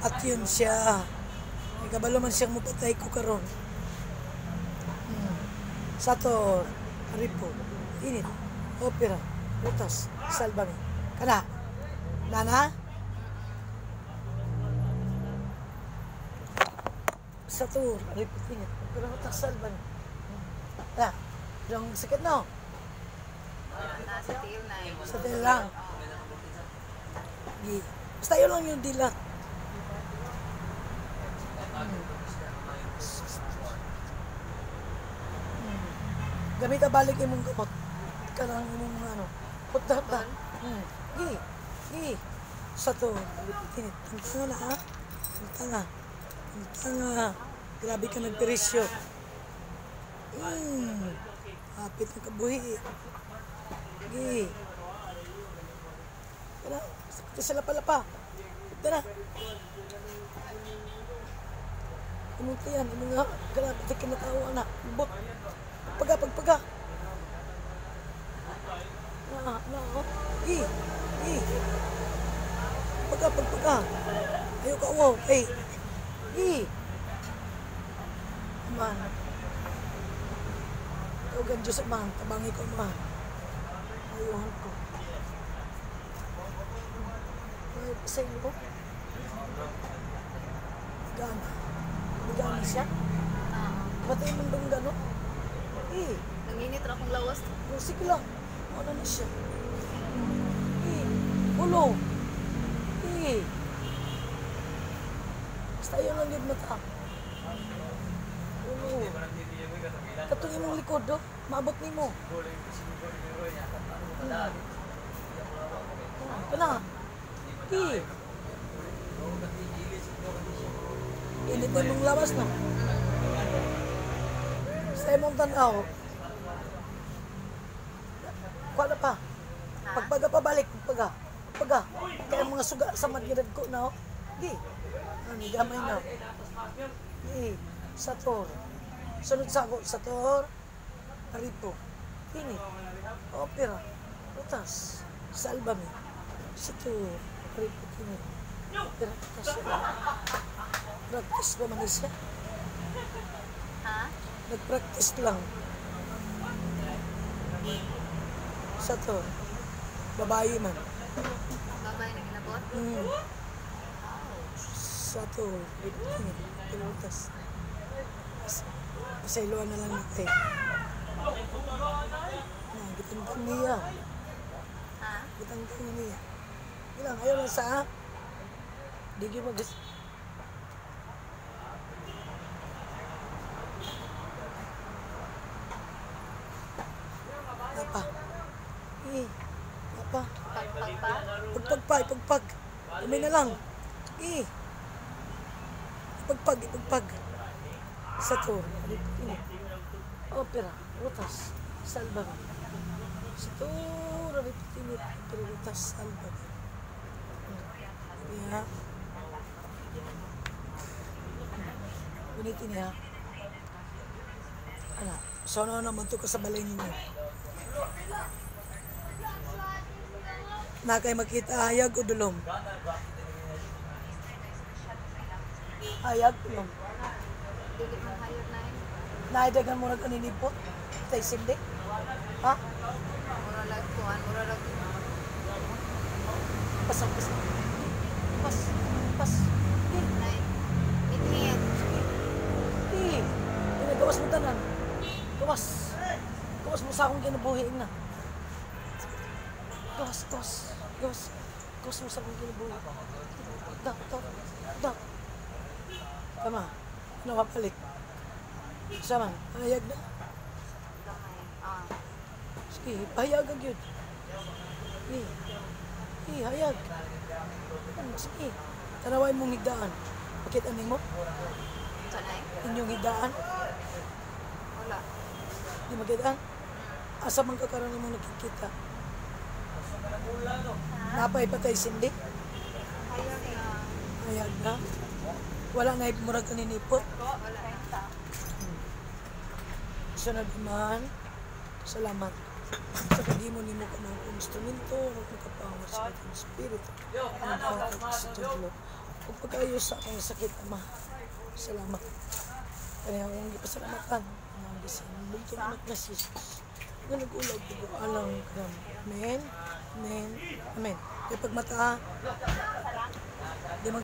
At yun siya. May kabalo man siyang mupatay ko karon. Sator, Aripo, Init, Opera, Rutas, Salvame. Kana, Nana? Sator, Aripo, Init, Opera, Rutas, Salvame. Na, yung sakit no? Nasa tiil na eh. Sa tiil lang. Gi. Basta yun lang yung dila. Gamit balik imong gamot. Kanang imong ano. Putda pa. Gi. Gi. Sa to. Tinit. Tanga na ha. Tanga. Tanga. Grabe ka nagperisyo. Hapit ng kabuhi. Gi. Tara. Sakto sila pala pa. Tara. Imong tiyan, imong nga, grabe ka kinatawa na. Bot. Pagpaga, pagpaga. Na, na, oh. I, I. Pagpaga, pagpaga. Ayaw ka, wow. Ay. I. Man. Tawagan Diyos, Ama. Tabangi ko, Ama. Ayuhan ko. Ay, sa iyo. Gana. Gana siya. Patay mong dong gano. Eh. Nanginit ra akong lawas. Sige lang. Ano na siya? Eh. Ulo. Eh. Basta yun lang yun mata. Ulo. Katong imong likod, oh. Maabot nimo. Kana. Eh. Init na imong lawas, no? Sa imong tanaw. Kuha na pa. Pagpaga pa balik, pagpaga. Pagpaga. Kaya mga suga sa madgirad ko na, oh. Di. Ano, gamay na. Di. Sator. Sunod sa ako, Sator. Aripo. Init. Opera. Rutas. Salvame. Sator. Aripo. Init. Opera. Rutas. Practice ba man siya? Ha? Nag-practice lang. Sa to. Babae man. Babae na ginabot? Sa to. Pinutas. Pasailuan na lang natin. Na, gitangtang niya. Ha? Gitangtang niya. Ilang, ayaw lang sa di gyud mag. Napa. Eh, napa. Pagpag pa? Pagpag pa, ipagpag. Kami na lang. Eh. Ipagpag, ipagpag. Sa to, ini. Opera, Rutas, Salvame. Sa to, Tinit, Opera, Rutas, Salvame. Yeah. Gunitin niya. Ana, so ano naman to ko sa balay ninyo. Na kay makita hayag o dulom? Hayag, dulom. Dili man hayag na eh. Naidagan mo nag aninipot? Tay sindi? Ha? Mura lag kuan, mura lag. Pasang, pasang. Pas, pas. Eh, Nay. Init. eh. Gawas mo tanan. Gawas. Gawas mo sa akong kinabuhi na. Gawas, gawas. Gawas. Gawas mo sa akong kinabuhi. Da, da, da. Tama. Ano kapalit? Sama, hayag na. Gamay. Ah. Sige, pahayag ang yun. Eh, eh, hayag. Sige, tanaway mong higdaan. Bakit ano mo? Sanay? Inyong higdaan? Wala. Di makitaan? Asa man kakaroon mo nakikita? Napay patay sindi? Hayag na. Hayag na. Wala na murag kaninipot. Wala na. Sunod man, salamat sa kagimo nimo kanang instrumento ug makapawas sa akong espiritu ang hatag sa tudlo. Ug pag-ayos sa akong sakit, Ama. Salamat. Kaya akong gipasalamatan. Nga bisan bugtong anak na si Jesus. Nga nag-ulaw dugo alang kanamo. Amen. Amen. Amen. Kaya pagmata, di mag